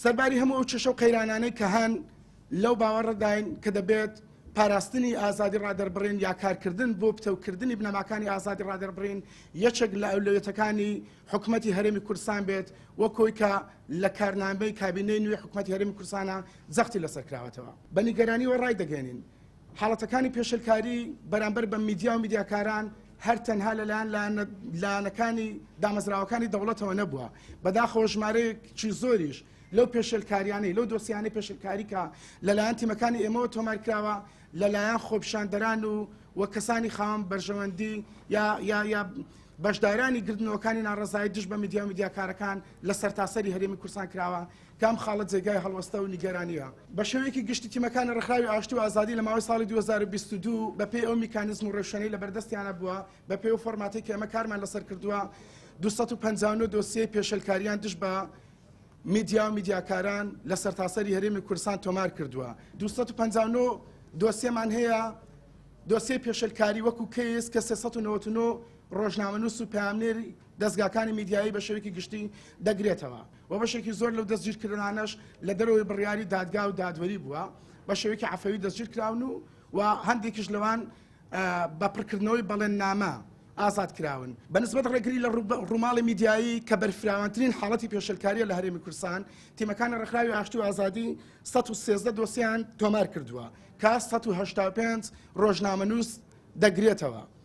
سەرباری هەموو ئەو کێشە و قەیرانانەی کە هەن، لەو باوەڕەداین کە دەبێت پاراستنی ئازادی ڕادەربڕین یا کارکردن بۆ پتەوکردنی بنەماکانی ئازادی ڕادەربڕین یەکێک لە ئەولەویەتەکانی حکومەتی هەرێمی کوردستان بێت، وەک ئەوەی کە لە کارنامەی کابینەی نوێی حکومەتی هەرێمی کوردستانە جەختی لەسەر کراوەتەوە. بە نیگەرانییەوە ڕایدەگەیەنین، حاڵەتەکانی پێشێلکاری بەرامبەر بە میدیا و میدیاکاران هەر تەنها لەلایەن لایەنەکانی دامەزراوەکانی دەوڵەتەوە نەبووە، بەداخەوە ژمارەیەکی زۆریش لەو پێشێلکاریانەی لەو دۆسیانەی پێشێلکاری کە لەلایەن تیمەکانی ئێمەوە تۆمار کراوە لەلایەن خۆپیشاندەران و و کەسانی خاوەن بەرژەوەندی یا یا یا بەشدارانی گردنەوەکانی ناڕەزایی دژ بە میدیا و میدیاکارەکان لە سەرتاسەری هەرێمی کوردستان کراوە کە ئەم خاڵە جێگای هەڵوەستە و نیگەرانییە. بە شێوەیەکی گشتی تیمەکانی ڕێکخراوی ئاشتی و ئازادی لە ماوەی ساڵی 2022 بە پێی ئەو میکانیزم و ڕێوشوێنەی لە بەردەستیانە بووە، بە پێی ئەو فۆرماتەی کە ئێمە کارمان لەسەر کردووە، 259 دۆسیەی پێشێلکارییان دژ بە میدیا و میدیاکاران لە سەرتاسەری هەرێمی کوردستان تۆمار کردووە. 259 دۆسیەمان هەیە، دۆسیەی پێشێلکاری وەکو کەیس کە 399 ڕۆژنامەنووس و پەیامنێری دەزگاکانی میدیایی بە شێوەیەکی گشتی دەگرێتەوە و بەشێکی زۆر لەو دەستگیرکردنانەش لە دەرەوەی بڕیاری دادگا و دادوەری بووە بە شێوەیەکی عەفەوی دەستگیرکراون و و هەندێکیش لەوان بە پڕکردنەوەی بەڵێننامە ئازاد کراون. بە نسبەت ڕێگری لە ڕووماڵی میدیایی کە بەرفراوانترین حاڵەتی پێشێلکارییە لە هەرێمی کوردستان، تیمەکانی ڕێکخراوی ئاشتی و ئازادی 113 دۆسیەیان تۆمار کردووە کە 185 ڕۆژنامەنووس دەگرێتەوە.